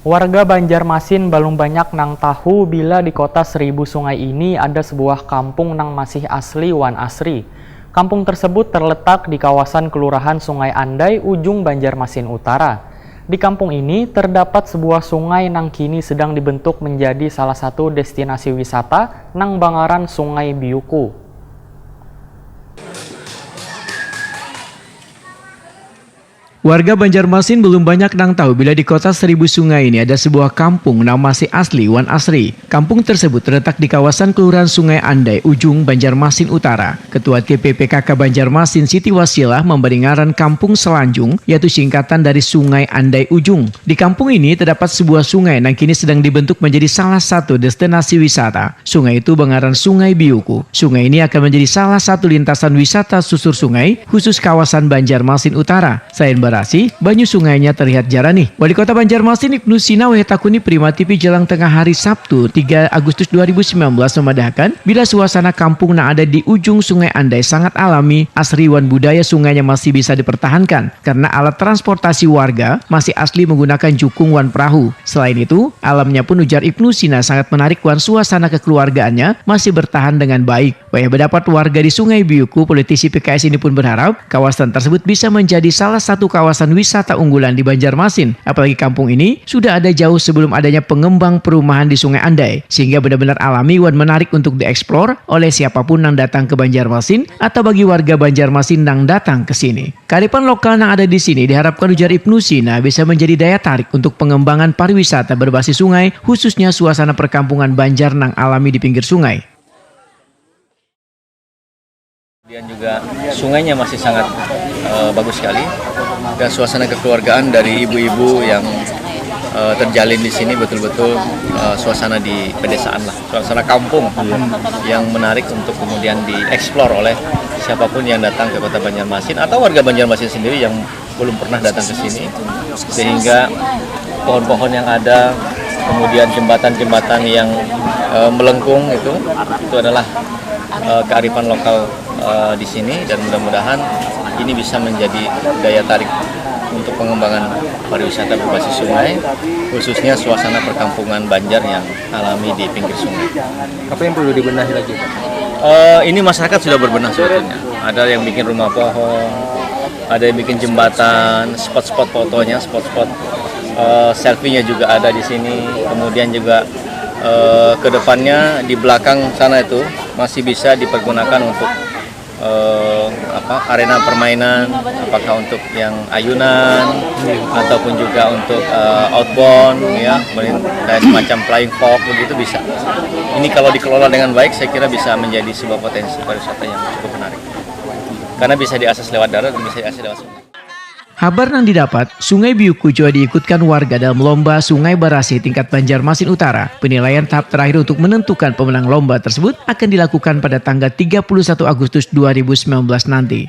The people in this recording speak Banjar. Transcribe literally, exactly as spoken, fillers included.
Warga Banjarmasin balum banyak nang tahu bila di kota seribu sungai ini ada sebuah kampung nang masih asli wan asri. Kampung tersebut terletak di kawasan Kelurahan Sungai Andai, Ujung Banjarmasin Utara. Di kampung ini terdapat sebuah sungai nang kini sedang dibentuk menjadi salah satu destinasi wisata nang bangaran Sungai Biuku. Warga Banjarmasin belum banyak nang tahu bila di kota seribu sungai ini ada sebuah kampung nang masih asli wan asri. Kampung tersebut terletak di kawasan Kelurahan Sungai Andai, Ujung, Banjarmasin Utara. Ketua T P P K K Banjarmasin, Siti Wasilah, memberi ngaran Kampung Selanjung, yaitu singkatan dari Sungai Andai Ujung. Di kampung ini terdapat sebuah sungai nang kini sedang dibentuk menjadi salah satu destinasi wisata. Sungai itu bangaran Sungai Biuku. Sungai ini akan menjadi salah satu lintasan wisata susur sungai, khusus kawasan Banjarmasin Utara. Selain barasih, banyu sungainya terlihat jaranih. Wali Kota Banjarmasin, Ibnu Sina, wayatakuni Prima T V Jalang Tengah hari Sabtu, tiga Agustus dua ribu sembilan belas, memadahakan, bila suasana kampung nang ada di ujung Sungai Andai sangat alami, asri wan budaya sungainya masih bisa dipertahankan karena alat transportasi warga masih asli menggunakan jukung wan perahu. Selain itu, alamnya pun, ujar Ibnu Sina, sangat menarik wan suasana kekeluargaannya masih bertahan dengan baik. Wayah bedapat warga di Sungai Biuku, politisi P K S ini pun berharap kawasan tersebut bisa menjadi salah satu kawasan wisata unggulan di Banjarmasin. Apalagi kampung ini sudah ada jauh sebelum adanya pengembang perumahan di Sungai Andai, sehingga benar-benar alami wan menarik untuk dieksplor oleh siapapun yang datang ke Banjarmasin atau bagi warga Banjarmasin yang datang ke sini. Kearifan lokal yang ada di sini diharapkan, ujar Ibnu Sina, bisa menjadi daya tarik untuk pengembangan pariwisata berbasis sungai, khususnya suasana perkampungan Banjar yang alami di pinggir sungai. Kemudian juga sungainya masih sangat, eh, bagus sekali, dan suasana kekeluargaan dari ibu-ibu yang, eh, terjalin di sini betul-betul, eh, suasana di pedesaan lah, suasana kampung yang menarik untuk kemudian dieksplor oleh siapapun yang datang ke Kota Banjarmasin atau warga Banjarmasin sendiri yang belum pernah datang ke sini, sehingga pohon-pohon yang ada, kemudian jembatan-jembatan yang, eh, melengkung itu, itu adalah, eh, kearifan lokal, eh, di sini, dan mudah-mudahan ini bisa menjadi daya tarik untuk pengembangan pariwisata berbasis sungai, khususnya suasana perkampungan Banjar yang alami di pinggir sungai. Apa yang perlu dibenahi lagi, Pak? Eh, ini masyarakat sudah berbenah sebetulnya. Ada yang bikin rumah pohon, ada yang bikin jembatan, spot-spot fotonya, spot-spot, eh, selfie-nya juga ada di sini. Kemudian juga, eh, ke depannya di belakang sana itu masih bisa dipergunakan untuk, eh, apa, arena permainan, apakah untuk yang ayunan ataupun juga untuk, eh, outbound, ya, kemudian kayak semacam flying fox begitu bisa. Ini kalau dikelola dengan baik, saya kira bisa menjadi sebuah potensi pariwisata yang cukup menarik. Karena bisa diakses lewat darat dan bisa diakses lewat sungai. Habar nang didapat, Sungai Biuku jua diikutkan warga dalam lomba Sungai Barasih tingkat Banjarmasin Utara. Penilaian tahap terakhir untuk menentukan pemenang lomba tersebut akan dilakukan pada tanggal tiga puluh satu Agustus dua ribu sembilan belas nanti.